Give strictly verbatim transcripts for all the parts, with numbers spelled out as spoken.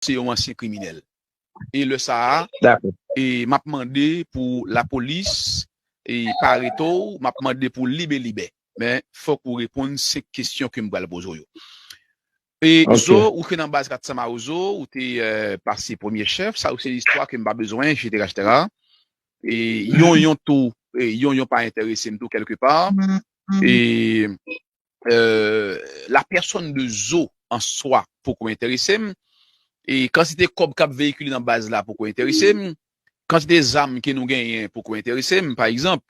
se yon ansyen kriminèl. E lè sa a, Dakò. e m ap mande pou lapolis e pa rete w, m ap mande pou libelibè. Men fòk ou reponn senk kesyon ke m pral poze w yo. E Ok. Zo, ou ke nan baz kat san Mawozo, ou te euh, pase premye chèf, sa ou se istwa ke m pa bezwen, etsetera, etsetera. E yon yon tou, e yon yon pa enterese m tou kèlke pa. E euh, la personne de Zo an swa poko enterese m. E kantite kòb k ap veyikile nan baz la poko enterese m. Kantite zam ke nou genyen poko enterese m. Pa egzanp,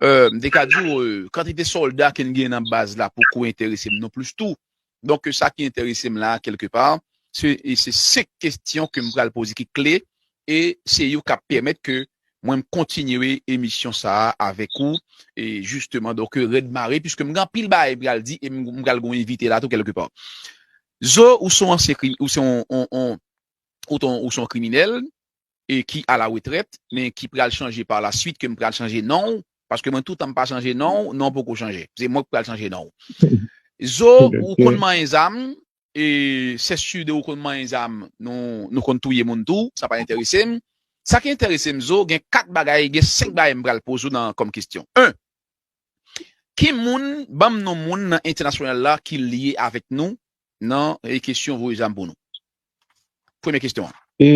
euh, m te ka di w, euh, kantite sòlda ke n genyen nan baz la poko enterese m non plis tou. Donk, sa ki enterese m la, kèlke pa, se e se senk kesyon ke m pral poze ki kle, e se yo k ap pèmèt ke mwen m kontinye emisyon sa a avèk ou, e jisteman, donk, rèd mare, piske m gen anpil bagay m pral di, e m m pral gen yon envite la tou kèlke pa. Zo, ou se yon ansyen krim, ou se yon, yon, yon, ou ton- ou se yon kriminèl, e ki a la retrèt, men ki pral chanje pa la swit, ke m pral chanje non w, paske mwen toutan m pa chanje non w, non w poko chanje. Se mwen ki pral chanje non w. Zo, ou Ok. konn manyen zam, e se si de ou konn manyen zam, nou, nou konn touye moun tou, sa pa enterese m. Sa ki enterese m, Zo, gen kat bagay, gen senk bagay m pral poze w nan kòm kesyon. En, ki moun, ban m non moun nan entènasyonal la ki lye avèk nou nan e kesyon voye zam pou nou? Premye kesyon an. E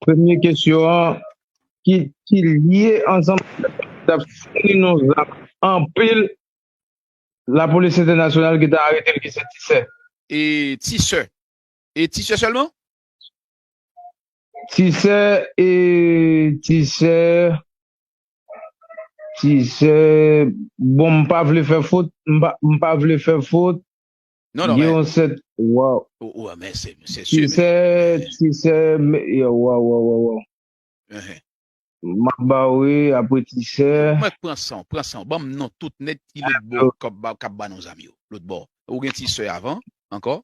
premye kesyon an, ki, ki lye ansanm, t ap founi nou zam anpil, lapolis entènasyonal ki ta arete l, ki se Tisè. E Tisè. E Tisè sèlman? Tisè, e Tisè, Tisè, bon, m pa vle fè fot, m pa, m pa vle fè fot. Non, non, Gen men, yon sèt, waw. oh, oh, men se se si, men, Tisè, Tisè, me- yo, waw, waw, waw, waw. Ehe. M ap ba w, wi, apre Tisè. Mwen pran san, pran san. Ban m non tout nèt ki lòt bò k ap ba- k ap ba nou zam yo. Lòt bò. Ou gen Tisè avan, ankò?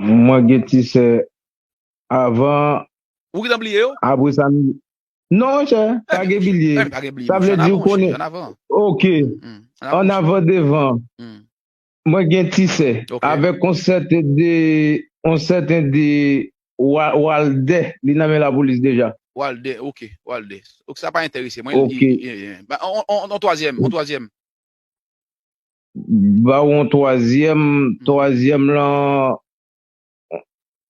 Mwen gen Tisè avan, Ou gentan bliye yo? apre sa, m- non, monchè, pa gen bliye. Eh, pa gen bliye, Sa monchè, vle an di ou avan, konnen, an avan. ok, Hmm, an an avan. Avan devan. Hmm. Mwen gen Tisè, Ok. Avèk yon sèten de, yon sèten de Wa- Walde, li nan men lapolis deja. Walde, ok, Walde. Ok, sa pa enterese mwen. Ok. I- i- i- ba, on, on, on twazyèm, on twazyèm. Ba w yon twazyèm, twazyèm lan,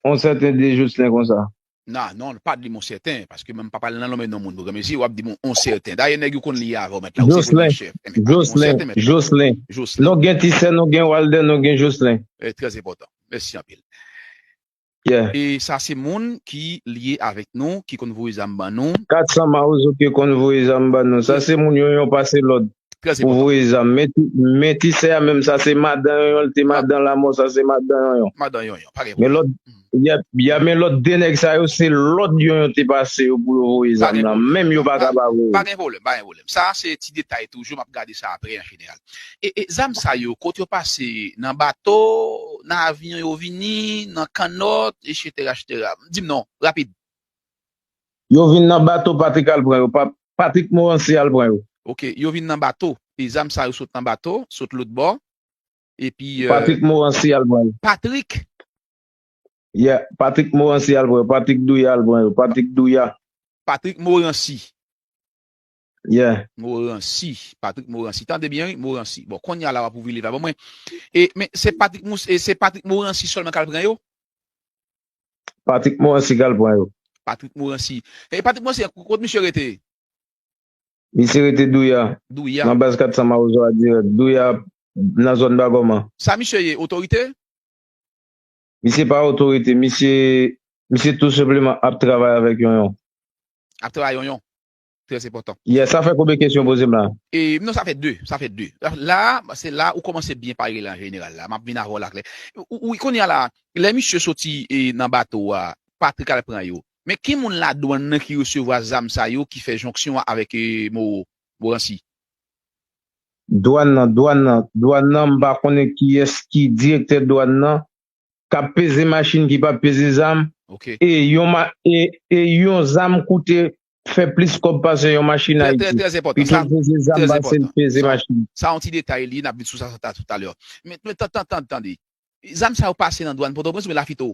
yon sèten de Jocelyn konsa. Non, non, pa di m yon sèten, paske menm pa pale nan nonmen non moun, bro. Men si w ap di m yon sèten. Dayè, nèg yo konn li avan, mèt la. Ou se Jocelyn, premye chèf. Eh, men pa di m yon Jocelyn, sèten, mèt la. Jocelyn. Jocelyn. Nou gen Tisè, nou gen Walde, nou gen Jocelyn. Eh, trè enpòtan. Mèsi anpil. Yeah. E sa se moun ki lye avèk nou, ki konn voye zam ban nou. Kat san Mawozo ki konn voye zam ban nou. Sa se moun yon yon pase lòd Trè pou enpòtan. Voye zam. Men ti- men Tisè a menm, sa se madan yon yon, li te madan lamò, sa se madan yon yon. Madan yon yon, pa gen Men pwoblèm. Lòt, y a, y a, men lòt de nèg sa yo, se lòd yon yon te pase yo pou yo voye Pa zam gen nan. Pwoblèm. Menm yo pa Pa- ka ba voye. Pa gen pwoblèm, pa gen pwoblèm. Sa se ti detay toujou, m ap gade sa apre an jeneral. E, e zam sa yo, kote yo pase, nan bato, nan avyon yo vini, nan kannòt, etsetera, etsetera. Di m non, rapid. Yo vin nan bato, Patrick al pran yo. Pa- Patrick Morancy al pran yo. Ok, yo vin nan bato. E zam sa yo sot nan bato, sot lòt bò. Epi euh, Patrick Morancy al pran yo. Patrick, Yeah, Patrick Morancy al pran yo. Patrick Douya al pran yo. Patrick Douya. Patrick Morancy. Yeah. Morancy. Patrick Morancy. Tande byen, wi, Morancy. Bon, kounye a la w ap ouvri liv la ban mwen. E, men se Patrick Mous, e se Patrick Morancy sèlman k al pran yo? Patrick Morancy k al pran yo. Patrick Morancy. E Patrick Morancy, kot misye rete? Misye rete Douya. Douya. Nan baz kat san Mawozo a dirèk. Douya nan zòn Bagòman. Sa misye ye, otorite? Misye pa otorite. Misye, misye tou senpleman ap travay avèk yon yon. Ap travay yon yon. Trè enpòtan. Yeah, sa fè konbyen kesyon poze m la? E, non, sa fè de, sa fè de. La, se la ou kòmanse byen pale la, an jeneral la. M ap vin avè w la klè. Ou, ou, ou konnen la, lè misye soti e, nan bato a, Patrick al pran yo. Men ki moun ladwann nan ki resevwa zam sa yo, ki fè jonksyon avèk e, Mo, Morancy? Dwann nan, dwann nan, dwann nan, m pa konnen kiyès ki direktè dwann nan, k ap peze machin ki p ap peze zam, Ok. e yon, ma, e, e yon zam koute fè plis kòb pase yon machin Trè, Ayiti. trè, trè enpòtan. Pito Sa, l peze zam trè pase l enpòtan. peze Sa, machin. Sa yon ti detay li, n ap vin sou sa, sa, sa toutalè. Men, men, tan, tan, tan, tande. Zam sa yo pase nan dwann Pòtoprens oubyen Lafito?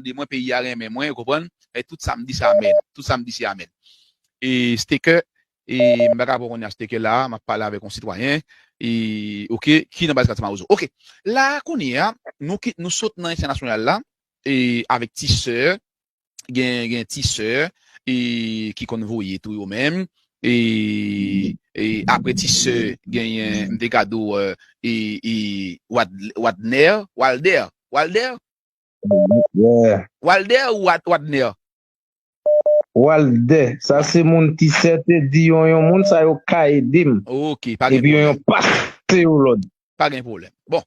tande mwen, peyi a renmen mwen, ou konprann? E tout sa m di se amèn. Tout sa m di se amèn. E Staker, e m pa ka pran kounye a Staker la, m ap pale avèk yon sitwayen, e, oke, ki nan baz Katye Mawozo. Oke, la kounye a, nou ki, nou sot nan entènasyonal la, e avèk ti sè, gen, gen ti sè, e ki konn voye tou yo menm, e, e apre ti sè, genyen, m te gade w, e, e Wad-, Wadner, Walder, Walder, Yeah. Walder ou Wad-, Wadner? Walder, sa se moun ti sè te di yon yon moun sa yo ka ede m. Ok, pa gen Epi yon pwoblèm. Yon pase yo lòd. Pa gen pwoblèm. Bon,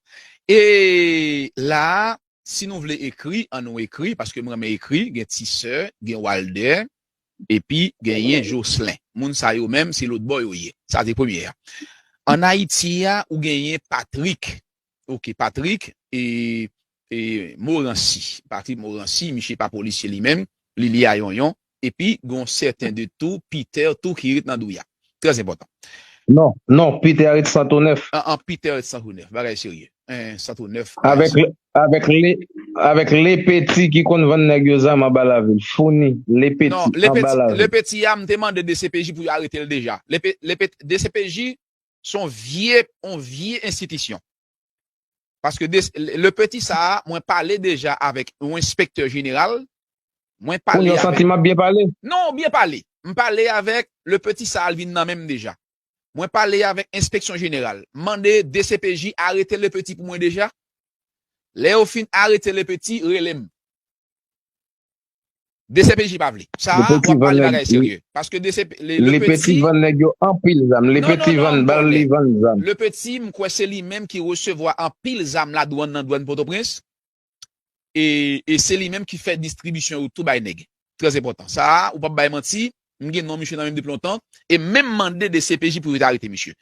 e la, si nou vle ekri, an nou ekri, paske m renmen ekri, gen ti sè, gen Walder, epi genyen Jocelyn. Moun sa yo menm, se lòt bò yo ye. Sa se premye a. An Ayiti a, ou genyen Patrick. Ok, Patrick, e, e Morancy. Patrick Morancy, misye pa polisye li menm, li li a yonyon. Epi, gen yon sèten de tou, Peter tou ki ret nan Douya. Trè enpòtan. Non, non, Peter ret Santonèf. An, an Peter ret Santonèf, bagay serye. En, Santonèf, bagay Avèk serye. le, avèk le, avèk Lepeti ki konn vann nèg yo zam anba lavil. Founi, Lepeti, Non, Lepeti, anba lavil. Lepeti a, m te mande D C P J pou yo arete l deja. Lepe-, Lepe-, D C P J, se yon vye, yon vye enstitisyon. Paske de, Lepeti sa a, mwen pale deja avèk yon enspektè jeneral. Mwen Kounye pale w santi avèk m ap byen pale? Non, byen pale. M pale avèk Lepeti sa a, l vin nan men m deja. Mwen pale avèk enspeksyon jeneral. Mande D C P J arete Lepeti pou mwen deja. Lè yo fin arete Lepeti, rele m. D C P J pa vle. Sa a, w ap pale bagay serye. Paske D C P, Lepeti vann nèg yo anpil zam. Lepeti vann bal, li vann zam. Lepeti, m kwè se li menm ki resevwa anpil zam ladwann nan dwann Pòtoprens. E, e se li menm ki fè distribisyon yo tou bay nèg. Trè enpòtan. Sa a, ou p ap bay manti, m gen non misye nan men m depi lontan, e menm mande D C P J pou yo te arete misye.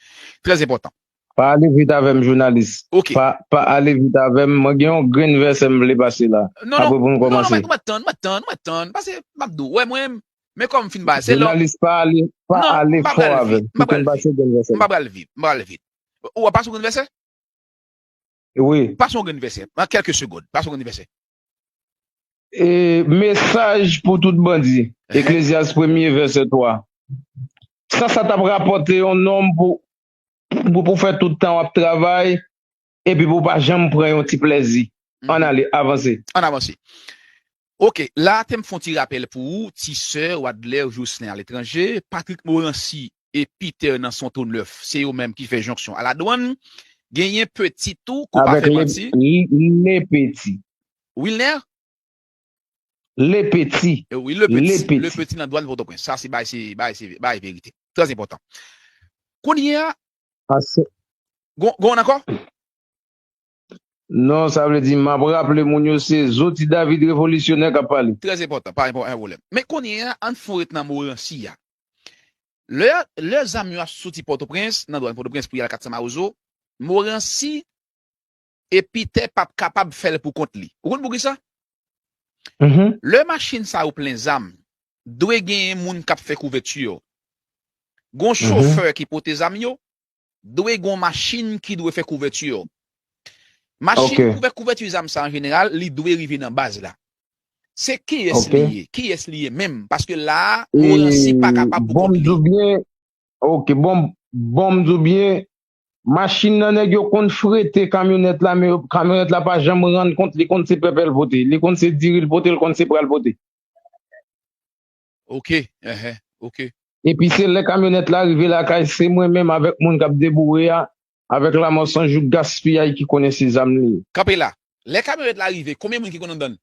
Trè enpòtan. Pa ale vit avè m, jounalis. Ok. Pa, pa ale vit avè m. Mwen gen yon grenn vèsè m vle pase la. Non, non, apre pou nou kòmanse. Non, non, mwen, mwen tann, mwen tann, mwen tann. Pase, m ap di w, wè mwen, men kòm m fin ba, se lè. Jounalis, pa ale, pa ale fò avè m. M pa pral vit. M pa pral vit. M pa pral vit. Ou ap pase yon grenn vèsè? Wi. Pase yon grenn vèsè. Nan kèlke segond. Pase yon grenn vèsè. E, mesaj pou tout bandi. Eklezyas premye, vèsè twa. Sa, sa t ap rapòte yon nonm pou, pou, pou fè tout tan w ap travay, epi pou w pa janm pran yon ti plèzi. Ann ale, avanse. Ann avanse. Ok, la, te m fè yon ti rapèl pou ou, Ti Sè, Wadler, Jocelyn aletranje, Patrick Morancy e Peter nan Santo Nèf, se yo menm ki fè jonksyon a ladwann. Genyen Peti tou, kou pa fè manti. Avèk Lepeti. Wilner? Lepeti. Eh wi, Lepeti. Lepeti nan dwann Pòtoprens. Sa se bay, se bay, se bay verite. Trè enpòtan. Kounye a, gon, gon ankò? Non, sa vle di, m ap raple moun yo, se Zo Ti David revolisyonè k ap pale. Trè enpòtan, pa enpò-, pa pwoblèm. Men kounye a, ann fon ret nan Morancy a. Lè, lè zam yo ap soti Pòtoprens, nan dwann Pòtoprens pou y al Katsan Mawozo, Morancy e Peter p ap kapab fè l pou kont li. Ou konn poukisa? Lè machin sa yo plen zam, dwe genyen moun k ap fè kouvèti yo. Gon chofè ki pote zam yo, dwe gon machin ki dwe fè kouvèti yo. Machin pou fè kouvèti zam sa an jeneral, li dwe rive nan baz la. Se kiyès li ye? Kiyès li ye menm? Paske la a, Morancy pa kapab pou kont li. Bon, m di w byen, ok, bon, bon, m di w byen, machin nan nèg yo konn frete kamyonèt la, men yo, kamyonèt la pa janm rann kont li konn se pèpè l pote. Li konn se diri l pote, li konn se bwa l pote. Ok, enhen, ok. Epi se lè kamyonèt la rive lakay, se mwen menm avèk moun k ap deboure a, avèk lamò san jou gaspiyay ki konnen se zam li ye. Kanpe la. Lè kamyonèt la rive, konbyen moun ki konn anndan l?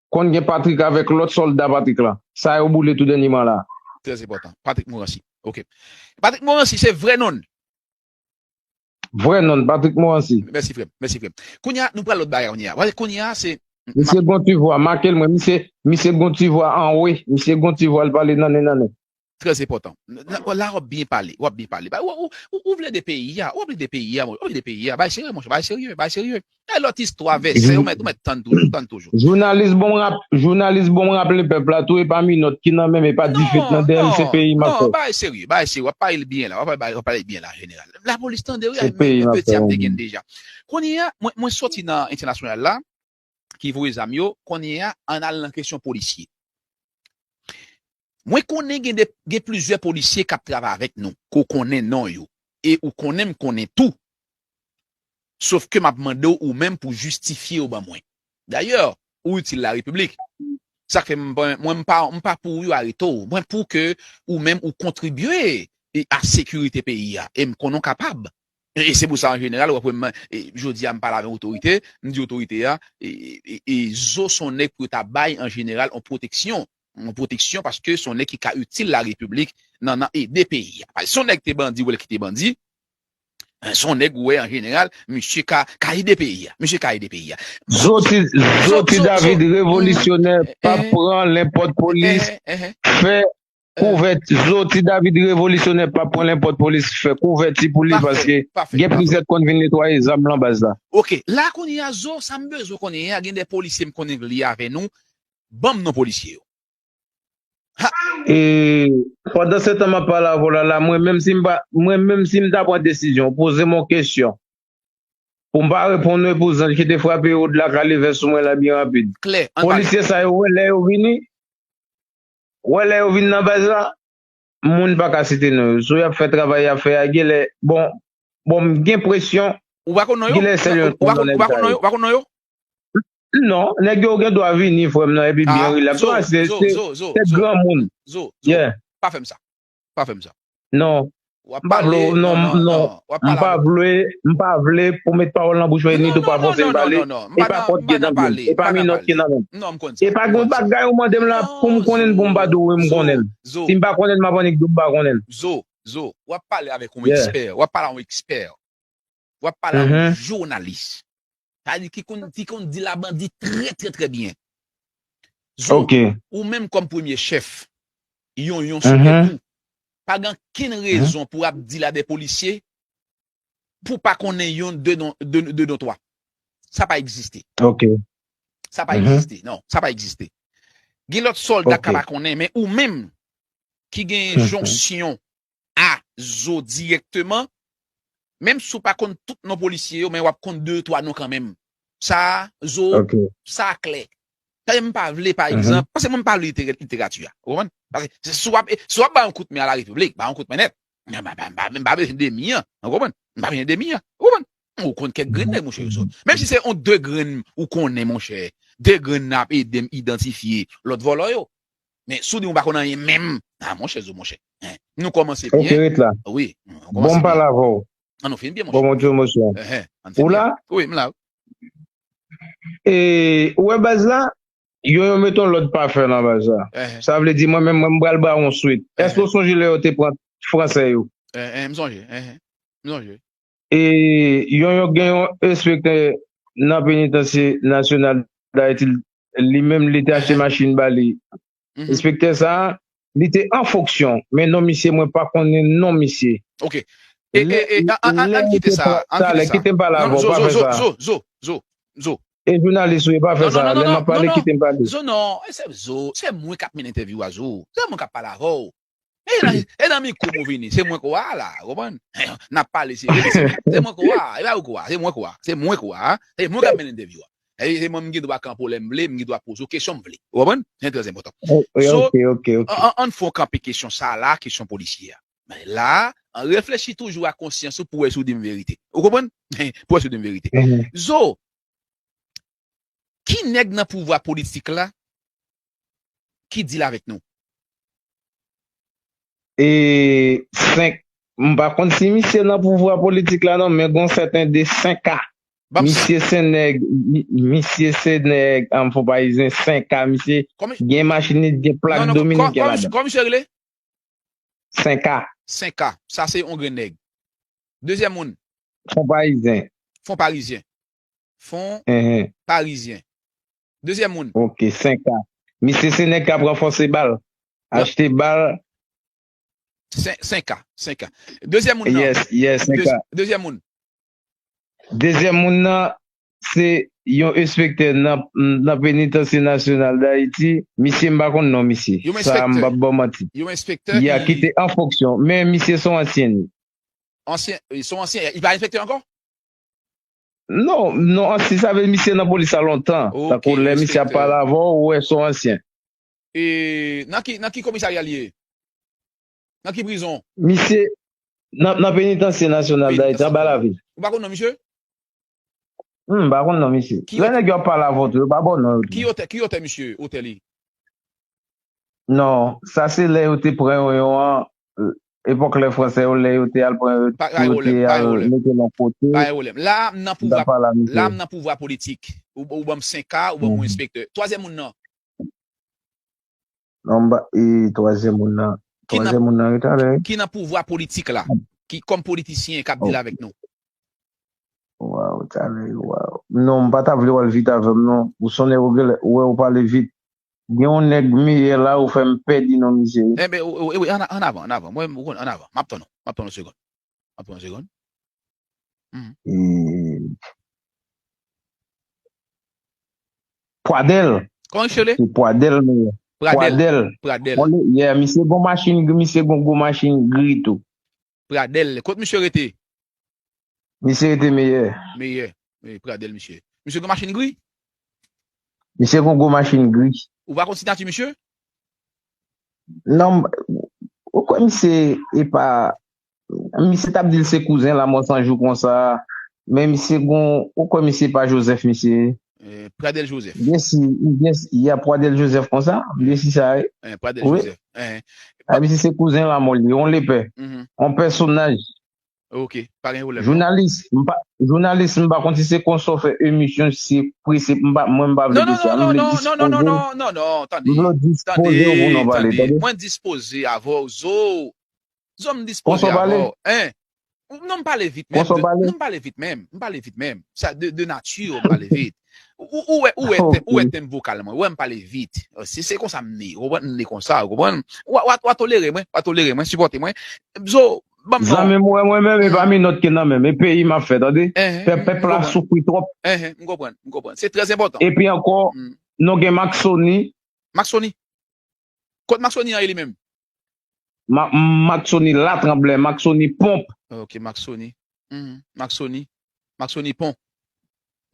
Konn gen Patrick avèk lòt sòlda Patrick la. Sa yo boule tou dènyèman la. Trè enpòtan. Patrick Morancy. Ok. Patrick Morancy, se vrè non l. Vrè non l, Patrick Morancy. Mèsi, frè m. Mèsi, frè m. Kounye a, nou pral lòt bagay kounye a. Kounye a, se. Misye gon ti vwa, make l mwen. Misye, misye gon ti vwa anwe. Misye gon ti vwa, l pale nannen, nannen. Trè enpòtan. N-, n-, la, w ap byen pale, w ap byen pale. Ba, ou, ou, ou, ou vle de peyi a, w ap vle de peyi a, w ap vle de peyi a. Bay serye, monchè, bay serye, bay serye. E lòt istwa, vèsè, ou mèt, ou mèt tann toujou, tann toujou. Jounalis bon rap, jounalis bon raple pèp la tou, e pa minòt ki nan men m, e pa dife k nan dèyè m, se peyi m ap fè. Non, non, bay serye, bay serye, w ap pale byen la, w ap pale, w ap pale byen la, jeneral. Lapolis tande, wi, se peyi m ap fè. Peti a m te gen deja. Kounye a, mwen, mwen soti nan entènasyonal la, ki voye zam yo, kounye a, ann al nan kesyon polisye. Mwen konnen gen de, gen plizyè polisye k ap travay avèk nou, ke w konnen non yo, e ou konnen m konnen tou. Sof ke m ap mande w ou menm pou w jistifye yo ban mwen. Dayè, ou itil larepiblik. Sa k fè m, mwen, mwen, m pa, m pa pou yo arete w. Mwen pou ke ou menm ou kontribye e a sekirite peyi a. E m konnen w kapab. E, e se pou sa, an jeneral, w ap wè m, e, jodi a, m pale avèk otorite, m di otorite a, e, e, e, e Zo se yon nèg pou yo ta bay, an jeneral, yon pwoteksyon. Yon pwoteksyon paske se yon nèg ki ka itil larepiblik nan, nan ede peyi a. Paske se yon nèg te bandi, ou wè l kite bandi, se yon nèg ou wè, an jeneral, misye ka, ka ede peyi a. Misye ka ede peyi a. Zo Ti, Zo Ti David revolisyonè p ap pran lenpòt polis, fè kouvèti. Zo Ti David revolisyonè p ap pran lenpòt polis fè kouvèti pou li, paske gen plizyè k konn vin netwaye zam lan baz la. Ok, la kounye a, Zo, sa m bezwen konnen an, gen de polisye m konnen k li avè nou, ban m non polisye yo. Ha! E, pandan se tan m ap pale avè w la, la, mwen menm si m pa, mwen menm si m ta pran desizyon, poze m yon kesyon. Pou m pa reponn ou, e pou zanj ki te frape yo de la kalivè sou mwen la byen rapid. Klè, ann pale. Polisye sa yo, wè lè yo vini, wè lè yo vin nan baz la, moun pa ka site non yo. Si y ap fè travay y ap fè a, genlè, bon, bon, m gen enpresyon, ou pa konn non yo? Genlè se yo, ou pa konn non yo? Ou pa konn non yo? Non, nèg yo gen dwa vini, frè m nan, epi byen rilaks. Zo, se, Zo, se, Zo, se granmoun. Zo, Zo, pa fè m sa. Pa fè m sa. Non. M pa vle, non, non, non. M pa vle, m pa vle pou met pawòl nan bouch mwen, ni tou pa fòse m pale. E pa kòt ki nan men m. E pa minòt ki nan men m. E pa gen bagay ou mande m la pou m konnen l, pou m pa di w wi m konnen l. Si m pa konnen l, m ap annik di w m pa konnen l. Zo, Zo, w ap pale avèk yon ekspè. W ap pale a yon ekspè. W ap pale a yon jounalis. Sa di ki konn, ki konn di la bandi trè, trè, trè byen. Zo, ou menm kòm premye chèf, yon, yon sou tèt ou, pa gen ankenn rezon pou w ap di la de polisye pou w pa konnen yon de non, de, de non twa. Sa pa egziste. Sa pa egziste. Non, sa pa egziste. Gen lòt sòlda k ka pa konnen, men ou menm ki gen jonksyon a Zo dirèkteman, menm si w pa konn tout non polisye yo, men w ap konn de, twa non kanmenm. Sa a, Zo, sa a klè. Sa fè m pa vle, pa egzanp, paske mwen m pa vle literati a. Ou konprann? Paske si w ap, si w ap bay yon kout men a la repiblik, bay yon kout men nèt. M pa, m pa, m pa, m pa bezwen de mi an. Ou konprann? M pa bezwen de mi an. Ou konprann? Ou konn kèk grenn nèg, monchè, yo sot. Menm si se yon de grenn ou konnen, monchè, de grenn nan ap ede m idantifye lòt vòlò yo. Men si w di m ou pa konn anyen menm, a monchè, Zo, monchè. Nou kòmanse byen. Wi, nou kòmanse byen. Bon, m pale avè w. An nou fin byen, monchè. Bon, bon, Dieu, monchè. Ou la? Wi, m la. E, ou wè baz la? Yo, yo met yon lòt pafè nan baz la. Sa vle di, mwen menm, mwen, m pral ba w yon swit. Èske w sonje lè yo te pran Fransè yo? M sonje. M sonje. E, yon, yo gen yon enspektè nan Penitansye Nasyonal Dayiti, li menm, li te achte machin ba li. Enspektè sa a, li te an fonksyon, men non misye, mwen pa konnen non misye. Ok. E, e, e, an, an, an kite sa, an kite sa. Kite m pale avè w, pa fè sa. Zo, Zo, Zo, Zo, Zo. E jounalis ou ye, pa fè sa. Lè m ap pale, kite m pale. Zo, non, se Zo, se mwen k ap mennen entèvyou a, Zo. Se mwen k ap pale avè w. E nan, e nan mikwo m ou vini, se mwen k ou a la, ou konprann? N ap pale, se, se, se mwen k ou a, e pa ou k ou a, se mwen k ou a, se mwen k ou a, se mwen k ap mennen entèvyou a. E se mwen m gen dwa kanpe w lè m vle, m gen dwa poze w kesyon m vle. Ou konprann? Se trè enpòtan. So, an, an, ann fè w kanpe kesyon sa a la, kesyon polisye a. Men la, an reflechi toujou a konsyans ou pou wè si w di m verite. Ou konprann? Pou wè si w di m verite. Zo, ki nèg nan pouvwa politik la ki deal avèk nou? E senk, m pa konn si misye nan pouvwa politik la non, men gon sèten de senk a. Misye se nèg, mi- misye se nèg, an, Fon Parizyen, senk a, misye gen machin, li gen plak dominiken ladan. Kòman misye rele? Senk a. Senk a. Sa se yon grenn nèg. Dezyèm moun. Fon Parizyen. Fon Parizyen. Fon Parizyen. Dezyèm moun. Ok, senk a. Misye se nèg k ap ranfòse bal. Achte bal. Senk a, senk a. Dezyèm moun nan. Yes, yes, senk a. Dezyèm moun. Dezyèm moun nan, se yon enspektè nan, nan Penitansye Nasyonal Dayiti. Misye, m pa konn non misye. Sa, m p ap ba w manti. Yon enspektè. Ya, ki te an fonksyon. Men misye se yon ansyen. Ansyen, se yon ansyen. Li pa enspektè ankò? Non, non, ansyen, sa vle di misye nan polis la lontan. Tankou lè misye ap pale avè w, ou wè se yon ansyen. E nan ki, nan ki komisarya li ye? Nan ki prizon? Misye nan, nan Penitansye Nasyonal Dayiti, anba lavil. Ou pa konn non misye? Hmm, m pa konn non misye. Lè nèg yo ap pale avè w tou, yo pa ba w non yo tou. Ki otè, ki otè misye, otè li? Non, sa se lè yo te pran yo, yo an, epòk lè fransè yo, lè yo te al pran yo, yo te al mete l yon kote. Pa gen pwoblèm. La, m nan pouvwa, la, m nan pouvwa politik. Ou, ou ban m senk a, ou ban m yon enspektè. Twazyèm moun nan. Non, m pa, e, twazyèm moun nan. Twazyèm moun nan yo talè. Ki nan pouvwa politik la, ki kòm politisyen k ap deal avèk nou. Waw, talè, waw. Non, m pa ta vle w al vit avè m, non. Ou sonnen ou genlè, ou wè ou pale vit. Gen yon nèg meyè la, ou fè m pèdi non misye wi. Enben, wi, wi, ann avan, ann avan. Mwen, ou konn, ann avan. M ap tann ou. M ap tann ou segonn. M ap tann ou segonn. Pwadèl. Kòman misye rele? Se Pwadèl meyè. Pradèl. Pwadèl. Yeah, misye gon machin, misye gon gwo machin gri tou. Pradèl. Kot misye rete? Misye rete meyè. Meyè. Meyè, Pradèl misye. Misye gen machin gri? Misye gen gwo machin gri. Ou pa konn siyati misye? Non, ou kwè misye e pa, misye t ap di l se kouzen Lanmò San Jou konsa, men misye gen, ou kwè misye pa Joseph misye ye? Pradèl Joseph. Byen si, byen si, y a Pradèl Joseph konsa, byen si sa ye. Pradèl Joseph. Ayiti se kouzen lanmò li, yon lepè, yon pèsonaj. Ok, pa gen pwoblèm. Jounalis, m pa, jounalis, m pa konn si se konsa w fè emisyon, si se prese, m pa, mwen m pa vle di sa, m vle dispoze. Non, non, non, non, non, non, tande, tande, tande. Mwen dispoze avè w, Zo. Zo, m dispoze avè w. Hein? Non, m pale vit menm. Non, m pale vit menm. M pale vit menm. Sa, de, de nati, m pale vit. Ou, ou, ou wè, ou wè, ou wè tenb vokal mwen. Ou wè m pale vit. Se, se konsa m ye. Ou konprann? M ye konsa, ou konprann? W a, w a, w a tolere mwen, w a tolere mwen, sipòte mwen. Zo, ban m non. Zanmi m, ou wè mwen menm, e pa minòt ki nan men m, e peyi m ap fè, tande? Fè pèp la soufri twòp. M konprann, m konprann. Se trè enpòtan. Epi ankò, nou gen Maxoni. Maxoni? Kot Maxoni an ye li menm? Maxoni Latranblè, Maxoni Ponp. Ok, Maxoni. Maxoni. Maxoni Pon.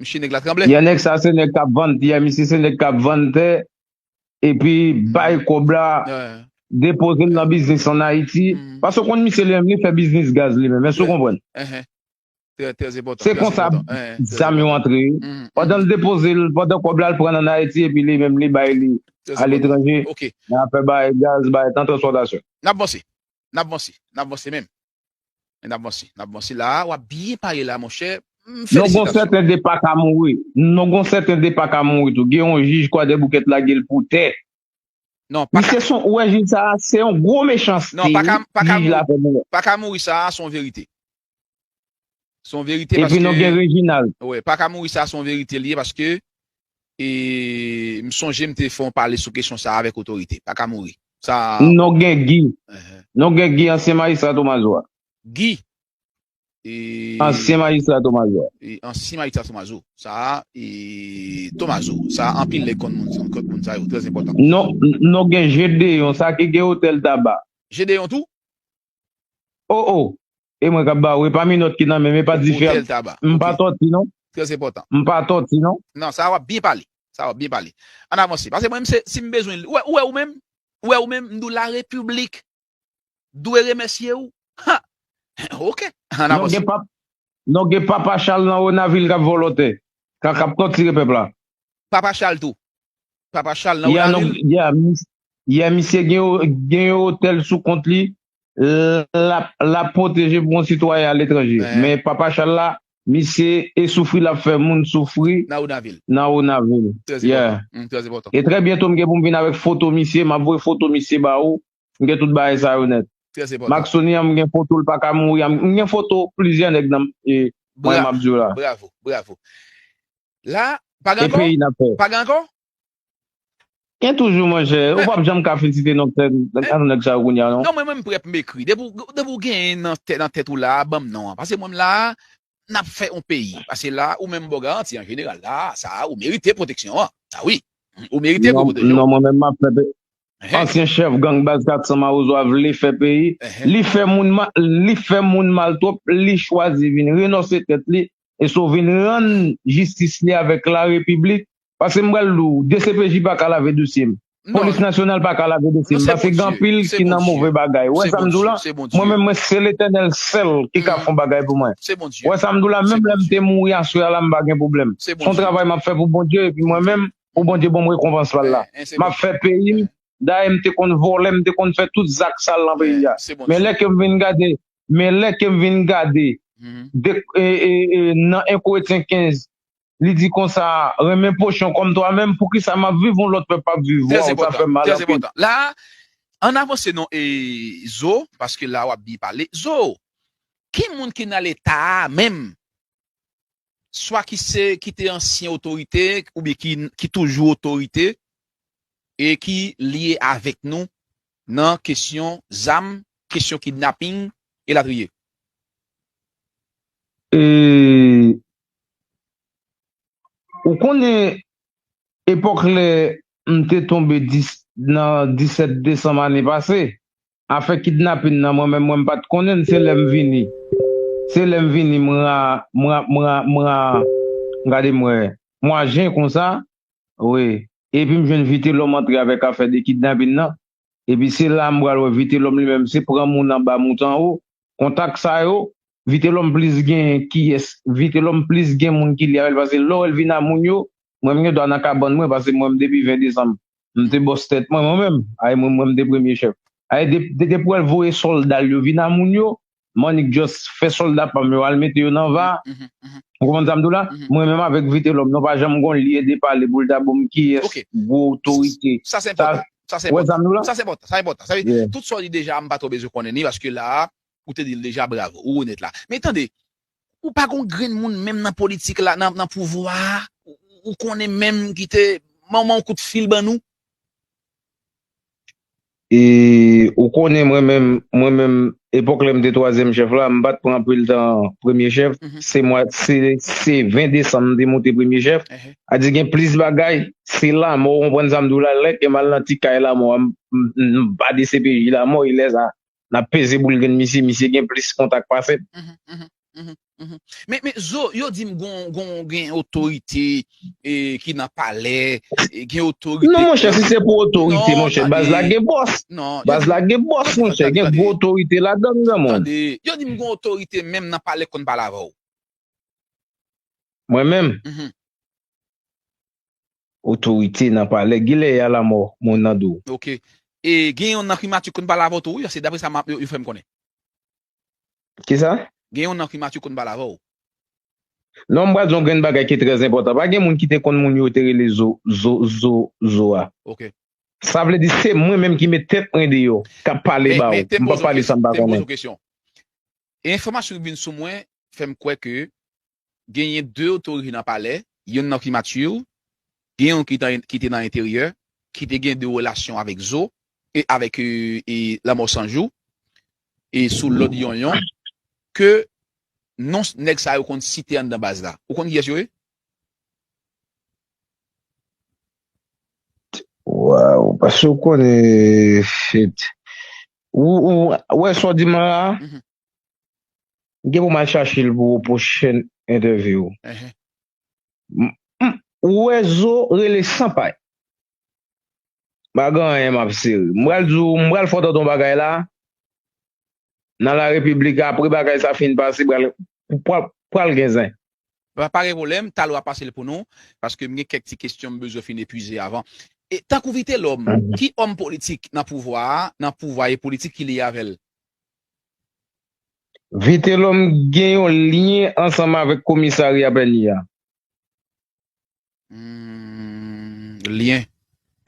Misye nèg Latranblè. Yè nèg sa se nèg k ap vann, yè misye se nèg k ap vann tè, epi bay kòb la, depoze l nan biznis ann Ayiti. Paske w konn misye li menm, li fè biznis gaz li menm, èske w konprann? Se konsa zam yo antre. Pandan l depoze l, pandan kòb la, l pran l ann Ayiti, epi li menm, li bay li aletranje. Nan afè bay gaz, bay tan transpòtasyon. N ap vanse. N ap vanse. N ap vanse menm. N ap vanse. N ap vanse la. W ap byen pale la, monchè. M felisitasyon. Non, gon sèten de pa ka mouri. Non, gon sèten de pa ka mouri tou. Gen yon jij Kwadèboukè t lage l pou tè. Non, pa ka. Misye se yon, ou wè jij sa a, se yon gwo mechanste. Non, pa ka, pa ka mouri. Pa ka mouri sa a, se yon verite. Se yon verite paske. Epi nou gen Reginald. Wi, pa ka mouri sa, se yon verite li ye paske e m sonje m te fè yon pale sou kesyon sa avèk otorite. Pa ka mouri. Sa. Nou gen Guy. Nou gen Guy, ansyen majistra Tomazo a. Guy. Ansyen majistra Tomazo. Ansyen majistra Tomazo. Sa, Tomazo. Sa, anpil nèg konn moun, konn moun sa yo. Trè enpòtan. Nou gen Jedeyon, sa ki gen otèl Taba. Jedeyon tou? O, o. E mwen k ap ba ou, e pa minòt ki nan men m, e pa dife. M pa tòti non. Trè enpòtan. M pa tòti non. Non, sa w ap byen pale. Sa w ap byen pale. Ann avanse. Paske mwen, si m bezwen, ou wè ou menm, ou wè ou menm, m di w larepiblik dwe remèsye w. Ha! Ok. Ann avanse. Non gen Papa Chal nan Wonavil k ap vòlò tè. K ap tòtire pèp la. Papa Chal tou. Papa Chal nan Wonavil. Yè misye gen yon otèl sou kont li. L ap pwoteje pou yon sitwayen aletranje. Men Papa Chal la, misye e soufri l ap fè moun soufri nan Wonavil. E trè byento m gen pou m vin avèk foto misye, m ap voye foto misye ba ou. M gen tout bagay sa yo nèt. Maxoni an, m gen foto l pa ka mouri an. M gen foto plizyè nèg nan mwen m ap di w la. Bravo, bravo. La, pa gen ankò? Pa gen ankò? Gen toujou, monchè. Ou p ap janm ka fin site non nèg sa yo kounye a non. Non, mwen menm m prè pou m ekri. Depi w genyen nan tèt ou la, ban m non an. Paske mwen m la, n ap fè yon peyi. Paske la, ou menm ba w garanti an jeneral la, sa a, ou merite pwoteksyon an. A wi. Ou merite pou yo pwoteje w. Non, mwen menm m ap fè peyi. Ansyen chèf gang baz kat san Mawozo a vle fè peyi. Li fè moun mal, li fè moun mal twòp, li chwazi vin renonse tèt li, e so vin rann jistis li avèk larepiblik. Paske m pral di w, D C P J pa ka lave dosye m. Polis nasyonal pa ka lave dosye m. Paske gen anpil ki nan move bagay. Ou wè sa m di w la? Mwen menm, mwen, se Letènèl sèl ki ka fè yon bagay pou mwen. Ou wè sa m di w la? Menm lè m te mouri aswè a la, m pa gen pwoblèm. Se yon travay m ap fè pou Bondye, epi mwen menm, pou Bondye ban m rekonpans pa l la. M ap fè peyi m. Dayè, m te konn vòlè, m te konn fè tout zak sal nan peyi a. Men lè ke m vin gade, men lè ke m vin gade, de, e, e, e, nan en Korentyen kenz, li di konsa, renmen pwochen w kòm twa menm, poukisa m ap viv, yon lòt pèp ap viv? Waw, sa fè m mal anpil. La, ann avanse non, e, Zo, paske la w ap byen pale. Zo, ki moun ki nan Leta a menm? Swa ki se, ki te ansyen otorite, oubyen ki, ki toujou otorite, e ki lye avèk nou nan kesyon zam, kesyon kidnaping, elatriye. E, ou konnen epòk lè m te tonbe dis, nan disèt desanm ane pase, afè kidnapin nan, mwen menm, mwen m pa t konnen l, se lè m vini. Se lè m vini, mwen a, mwen a, mwen a, mwen a, gade mwen, mwa jen konsa, wi. Epi m jwenn Vitelòm antre avèk afè de kidnapin nan. Epi se la m pral wè Vitelòm li menm, se pran moun anba moute anwo. Kontak sa yo, Vitelòm plis gen kiyès, Vitelòm plis gen moun ki li avè l, paske lè w wè l vin a moun yo, mwen m gen dwa nan kabann mwen, paske mwen m depi ven desanm, m te bòs tèt mwen, mwen menm, ay mwen, mwen m te premye chèf. Ay, de, de, depi w voye sòlda l yo vin a moun yo, m annik just fè sòlda pa m yo al mete yo nan va. Ou konprann sa m di w la? Mwen menm avèk Vitelòm, nou pa janm gon lyen de pale pou l ta ban m kiyès gwo otorite. Sa se enpòtan. Sa se enpòtan. Sa se enpòtan. Sa vle di, tout sa w di deja, m pa twò bezwen konnen li, paske la a, ou te di l deja, bravo, ou onèt la. Men tande, ou pa gon grenn moun menm nan politik la, nan, nan pouvwa a, ou, ou konnen menm ki te manman yon kout fil ban nou? E ou konnen mwen menm, mwen menm, epòk lè m te twazyèm chèf la, m pa t pran anpil tan premye chèf. Se mwa, se, se ven desanm m te moute premye chèf. A di gen plis bagay, se lanmò, ou konprann sa m di w la, lè ke m al nan ti kay lanmò a, m, m, m pa D C P J lanmò, e lè sa, n ap peze boul grenn misye, misye gen plis kontak pase m. Men, men, Zo, yo di m gon, gon, gen otorite, e, ki nan palè, e, gen otorite. Non, monchè, si se pou otorite, monchè, baz la gen bòs. Baz la gen bòs, monchè, gen gwo otorite ladan, granmoun. Tande, yo di m gon otorite menm nan palè k konn pale avè w. Mwen menm? Otorite nan palè. Gilè a lanmò, moun nan di w. Ok. E gen yon nan primati konn pale avè w tou, wi, se daprè sa m ap, yo, yo fè m konnen. Kisa? Gen yon nan primati konn pale avè w. Non, m pral di yon grenn bagay ki trè enpòtan. Pa gen moun ki te konn moun yo te rele Zo, Zo, Zo, Zo a. Ok. Sa vle di se mwen menm ki met tèt mwen deyò, k ap pale ba w. M p ap pale sa m pa konnen. Te m poze w kesyon. E enfòmasyon ki vin sou mwen fè m kwè ke genyen de otorite nan palè, youn nan primati, gen youn ki te, ki te nan enteryè, ki te gen de relasyon avèk Zo, e avèk, e, e Lanmò San Jou, e sou lòd Yonyon, ke non nèg sa yo konn site anndan baz la. Ou konn kiyès yo ye? Waw, paske w konnen, shit. Ou, ou, ou wè sa w di m la? M gen pou m al chache l pou pwochèn entèvyou. M, m, ou wè Zo rele san pay. M pa gen anyen m ap sere. M pral di w, m pral fè w tande yon bagay la. Nan la repiblik, apre bagay sa fin pase, pral, pral, pral gen zen. Pa, pa gen pwoblèm, talè w ap pase l pou nou, paske m gen kèk ti kesyon m bezwen fin epuize avan. E tankou Vitelòm, ki òm politik nan pouvwa a, nan pouvwa e politik ki lye avè l? Vitelòm gen yon lyen ansanm avèk komisarya Pènye a. Hmm, lyen.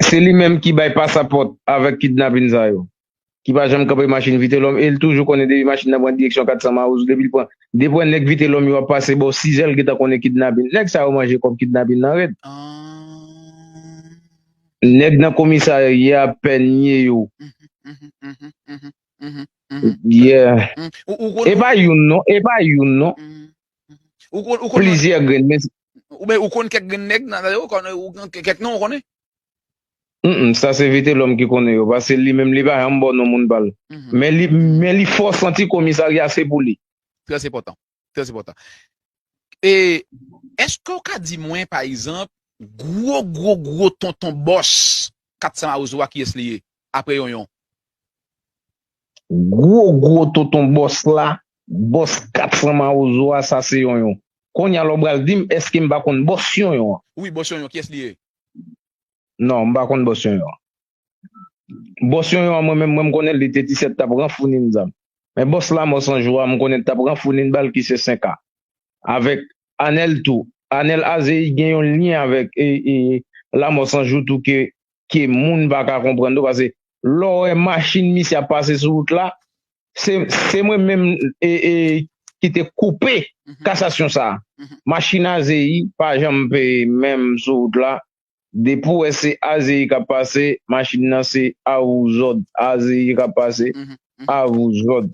Se li menm ki bay pasapòt avèk kidnapin sa yo. Ki pa janm kanpe machin Vitelòm, e l toujou konnen depi machin nan pran direksyon kat san Mawozo, depi l pran, depi w wè nèg Vitelòm yo ap pase bò sizè, l gentan konnen kidnapin. Nèg sa yo manje kòb kidnapin nan rèd. Nèg nan komisarya Pènye yo. Yeah. E pa youn non, e pa youn non. Plizyè grenn, men oubyen ou konn kèk grenn nèg nan, ou konn, ou konn kèk non ou konnen? Mm, sa se Vitelòm ki konnen yo, paske li menm li pa janm ba w non moun pa l. Men li, men li fè w santi komisarya se pou li. Trè enpòtan. Trè enpòtan. E èske w ka di mwen, pa egzanp, gwo, gwo, gwo tonton bòs kat san Mawozo a, kiyès li ye? Apre Yonyon. Gwo, gwo tonton bòs la, bòs kat san Mawozo a, sa se Yonyon. Kounye a la w pral di m, èske m pa konn bòs Yonyon an? Wi, bòs Yonyon, kiyès li ye? Non, m pa konn bòs Yonyon an. Bòs Yonyon an, mwen menm, mwen m konnen l, li te ti sèt t ap ranfounin zam. Men bòs Lanmò San Jou a, m konnen l t ap ranfounin bal ki se senk A. Avèk Anèl tou. Anèl Azeyi gen yon lyen avèk, e, e, Lanmò San Jou tou ke, ke moun pa ka konprann tou, paske lè w wè machin misye ap pase sou wout la, se, se mwen menm, e, e, ki te koupe kasasyon sa a. Machin Azeyi pa janm peye menm sou wout la. Depi w wè se Azeyi k ap pase, machin nan se a vous ordres. Azeyi k ap pase, a vous ordres.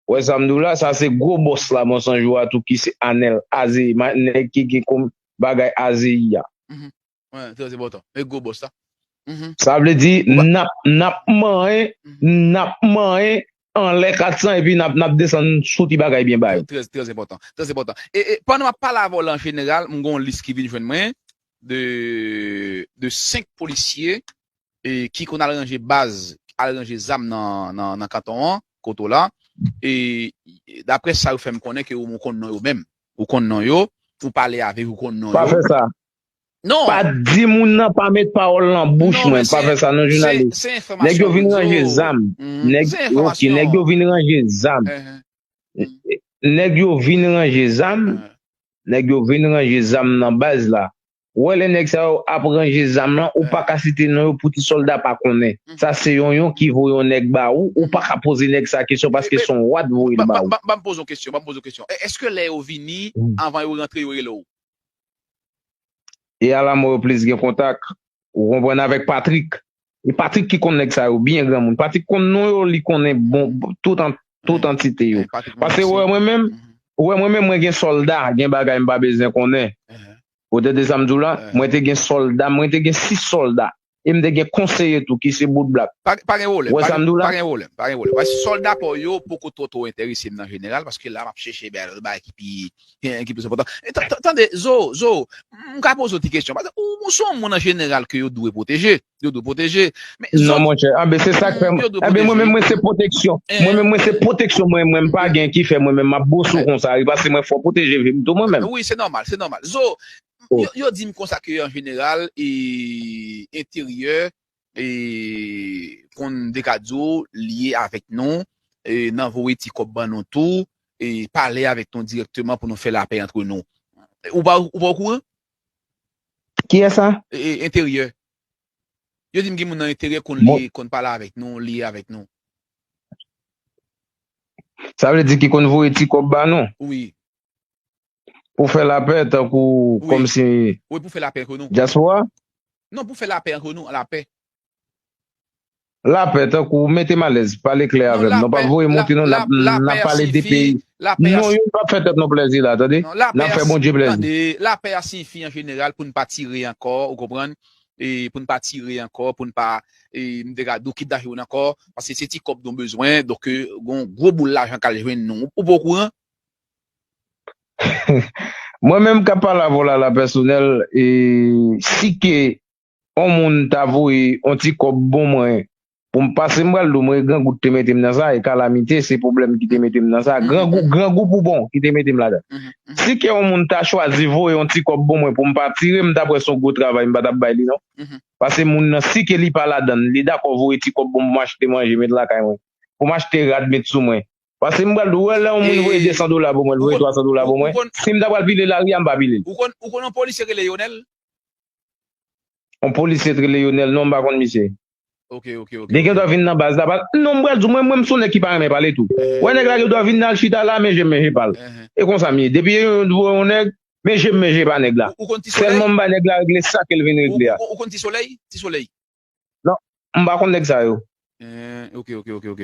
Ou wè sa m di w la, sa se gwo bòs Lanmò San Jou a tou ki se Anèl Azeyi, ma-, nèg ki gen kòm bagay Azeyi a. Wi, trè enpòtan. E gwo bòs la. Sa vle di, n ap, n ap manyen, n ap manyen anlè kat san epi n ap, n ap desann sou ti bagay byen ba yo. Trè, trè enpòtan. Trè enpòtan. E, e pandan m ap pale avè w la an jeneral, m gen yon lis ki vin jwenn mwen de, de senk polisye, e, ki konn al ranje baz, al ranje zam nan, nan, nan kanton an, kote w la. E, e daprè sa yo fè m konnen ke ou konn non yo menm. Ou konn non yo, ou pale avè yo, ou konn non yo. Pa fè sa. Non. Pa di moun nan, pa met pawòl nan bouch mwen, pa fè sa non, jounalis. Nèg yo vin ranje zam. Nèg, ok, nèg yo vin ranje zam. Nèg yo vin ranje zam. Nèg yo vin ranje zam nan baz la. Ou wè lè nèg sa yo ap ranje zam lan, ou pa ka site non yo pou ti sòlda pa konnen. Sa se yon yon ki voye yon nèg ba ou, ou pa ka poze nèg sa kesyon paske se yon wad voye l ba ou. Ban m poze yon kesyon, ban m poze yon kesyon. Èske lè yo vini, anvan yo rantre, yo rele w? E alamò yo plis gen kontak, ou konprann, avèk Patrik. E Patrik ki konn nèg sa yo byen, granmoun. Patrik konn non yo, li konnen bon, tout an, tout antite yo. Paske ou wè mwen menm, ou wè mwen menm, mwen gen sòlda, gen bagay m pa bezwen konnen. Ou tande sa m di w la? Mwen te gen sòlda, mwen te gen sis sòlda. E m te gen konseye tou ki se bout blak. Pa, pa gen pwoblèm. Ou wè sa m di w la? Pa gen pwoblèm. Pa gen pwoblèm. Paske sòlda pa w yo poko twò twò enterese m nan jeneral, paske la m ap chèche bay lòt bagay ki pi, ki, ki plis enpòtan. E ta-, ta-, tande, Zo, Zo, m ka poze w ti kesyon. Paske ou, ou se yon moun an jeneral ke yo dwe pwoteje. Yo dwe pwoteje. Men non, monchè. Anben, se sa k fè m, anben, mwen menm, mwen se pwoteksyon. Mwen menm, mwen se pwoteksyon mwen, mwen m pa gen ki fè mwen menm m ap boso konsa. E paske mwen fò pwoteje vi m tou mwen menm. Wi, se nòmal, se nòmal. Zo, yo, yo di m konsa ke an jeneral, e, enteryè, e, konn de ka di w, lye avèk nou, e, nan voye ti kòb ban nou tou, e, pale avèk nou dirèkteman pou nou fè lapè antre nou. Ou pa, ou pa okouran? Kiyès sa? E, e, enteryè. Yo di m gen moun nan enteryè konn li, konn pale avèk nou, li avèk nou. Sa vle di ki konn voye ti kòb ba nou? Wi. Pou fè lapè, tankou, kòmsi, wi, pou fè lapè antre nou. Dyaspora? Non, pou fè lapè antre nou, lapè. Lapè, tankou, mete m alèz, pale klè avè m. Non, pa voye monte non, n ap, n ap pale de peyi. Non, yo p ap fè tèt nou plèzi la, tande? N ap fè Bondye plèzi. Tande, lapè a siyifi an jeneral pou n pa tire ankò, ou konprann? E pou n pa tire ankò, pou n pa, e, m te ka di w kidnape moun ankò, paske se ti kòb nou bezwen, donk, e, gon gwo boul lajan k al jwenn nou. Ou pa okouran? Mwen menm k ap pale avè w la, la pèsonèl, e si ke yon moun ta voye yon ti kòb bon mwen, pou m pase, m pral di w, mwen, grangou te mete m nan sa, e kalamite, se pwoblèm ki te mete m nan sa. Grangou, grangou pou bon ki te mete m ladan. Si ke yon moun ta chwazi voye yon ti kòb bon mwen pou m pa tire, m t ap wè se yon gwo travay m pa t ap bay li, non. Paske moun nan, si ke li pa ladan l, li dakò voye ti kòb bon pou m achte manje, met lakay mwen, pou m achte rad, met sou mwen. Paske m pral di w, wè, lè yon moun voye de san dola pou mwen, l voye twa san dola pou mwen, si m ta pral pile lari a, m pa pile l. Ou konn, ou konn yon polisye rele Yonèl? Yon polisye t rele Yonèl, non, m pa konn misye. Ok, ok, ok. Li gen dwa vin nan baz la, pa, non, m pral di w, mwen, mwen, m se yon nèg ki pa renmen pale tou. Wè, nèg la gen dwa vin nan, al chita la, men je m, men je pa l. E konsa m ye. Depi yon, yon, yon nèg, men je m, men je pa nèg la. Ou, ou konn Ti Solèy? Sèlman m bay nèg la regle sa ke l vin regle a. Ou, ou, ou konn Ti Solèy? Ti Solèy? Non, m pa konn nèg sa yo. Eh, ok, ok, ok, ok.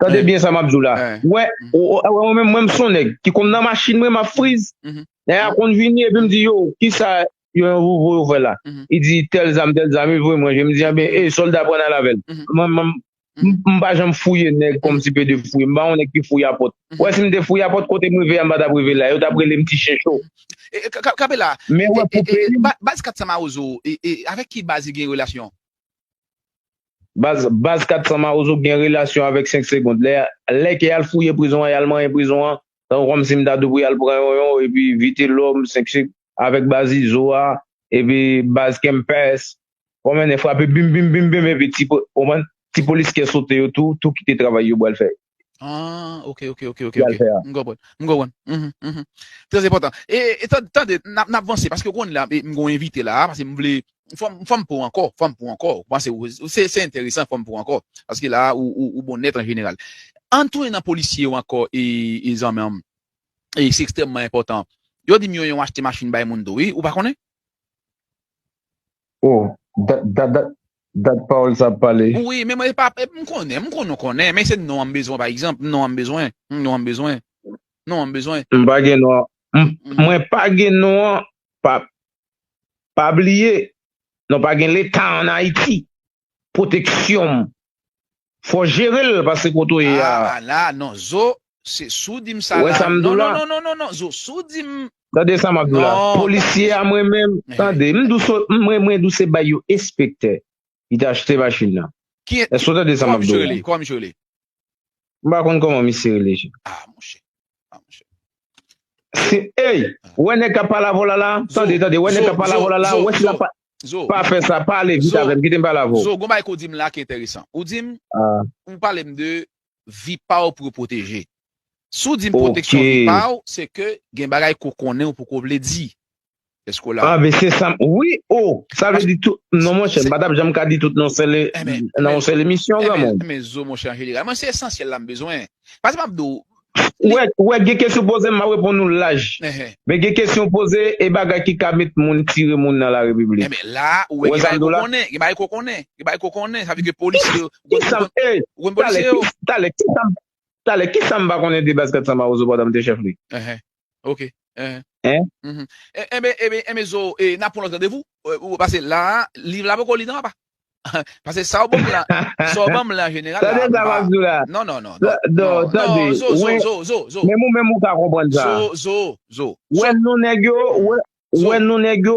Tande byen sa m ap di w la. Wè, ou, ou, ou, ou menm, mwen, m se yon nèg ki konn nan machin mwen, m ap friz. Nèg la konn vini, epi m di, yo, kisa yo, yo, yo, yo fè la? Li di, tèl zam, tèl zam, li voye mwen, je m di, anben, e, sòlda pran al avè l. Mwen, mwen, m, m pa janm fouye nèg kòmsi pe de fouye. M pa yon nèg ki fouye a pòt. Wè, si m te fouye a pòt, kote m rive a, m pa t ap rive la. Yo t ap rele m ti chen cho. E, e, ka-, ka-, kanpe la. Men wè, pou peyi m, ba-, baz Kat San Mawozo, e, e, avèk ki baz li gen relasyon? Baz, baz Kat San Mawozo gen relasyon avèk senk segonn. Lè, lè ke y al fouye prizon an, y al manyen prizon an, tankou kòmsi m ta dwe pou y al pran yon, yon, epi Vitelòm, senk sek-, avèk baz Izo a, epi baz Kempès, konbyen frape, bim, bim, bim, bim, epi ti po-, konprann? Ti polis kè sote yo tou, tou kite travay yo pral fè. Ah, ok, ok, ok, ok, ok. M konprann, m konprann. Mhm, mhm. Trè enpòtan. E, e tan-, tande, n ap, n ap vanse, paske w konn la, e, m gon envite la, paske m vle, fò m, fò m pran w ankò, fò m pran w ankò. Ou panse, ou, se, se enteresan, fò m pran w ankò. Paske la, ou, ou, ou bon nèt an jeneral. Ann tounen nan polisye yo ankò, e, e zanmi an m. E se ekstrèmman enpòtan. Yo di m yo, yo achte machin bay moun tou, wi, ou pa konnen? Oh, dat, dat, dat, dat pawòl sa ap pale. Wi, men mwen pa, m konnen, m konnen, konnen, men se non an m bezwen, pa egzanp, non an m bezwen, non an m bezwen, non an m bezwen. M pa gen non an. M, mwen pa gen non an, pa, pa bliye, nou pa gen leta ann Ayiti. Pwoteksyon m. Fò jere l, paske kote w ye a. Ah, la, non, Zo, se, si w di m sa la, non, non, non, non, non, Zo, si w di m. Tande sa m ap di w la. Polisye a, mwen menm, tande, m di w, mwen, mwen di w se bay yo enspektè ki te achte machin nan. Èske w tande sa m ap di w la? Kòman misye rele? M pa konn kòman misye rele. Ah, monchè. Ah, monchè. Ey, wè nèg k ap pale avè w la la, tande, tande, wè nèg k ap pale avè w la la, wè si l ap pa, pa fè sa, pale vit avè m, kite m pale avè w. Zo, gon bagay ke w di m la ki enteresan. Ou di m, ou pale m de vi pa w pou yo pwoteje. Si w di m pwoteksyon vi pa w, se ke gen bagay ke w konnen ou poko vle di. Èske w la? Ah, men se sa, wi, o, sa vle di tout, non, monchè, m pa t ap janm ka di tout nan yon sèl, nan yon sèl emisyon, granmoun. Men zo, monchè, an jeneral, mwen se esansyèl la m bezwen. Paske m ap di w, Ou wè, ou wè, gen kesyon poze m, m ap reponn ou laj. Men gen kesyon poze, e bagay ki ka met moun tire moun nan larepiblik. Enben, la, ou wè, gen bagay ke w konnen, gen bagay ke w konnen, gen bagay ke w konnen, sa vle di ke polisye yo, ou konn polisye yo. Talè, kisa, talè, kisa m pa konnen de baz kat sa Mawozo pandan m te chèf li? Ok. Enben, enben, enben, zo, n ap pran lòt randevou. Paske la, liv la poko li non, apa. Paske sa w ban m la, sa w ban m la an jeneral la. Tande sa m ap di w la. Non, non, non, non. Non, tande. Zo, zo, zo, zo, zo. Menm ou menm ou ka konprann sa. Zo, zo, zo. Wè nou nèg yo, wè, wè nou nèg yo.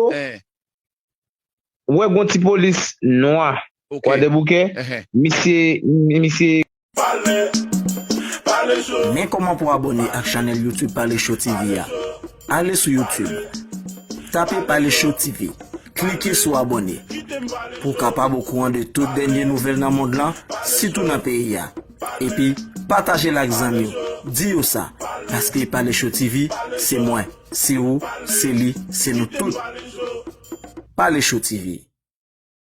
Wè gon ti polis nwa. Kwadèboukè. Misye, misye. Men kòman pou abòne ak chanèl YouTube Pale Show TV a. Ale sou YouTube. Tape Pale Show TV. Klike sou abòne pou w kapab okouran de tout dènye nouvèl nan mond lan, sitou nan peyi a. Epi, pataje l ak zanmi w. Di yo sa, paske Pale Show TV, se mwen, se ou, se li, se nou tout. Pale Show TV.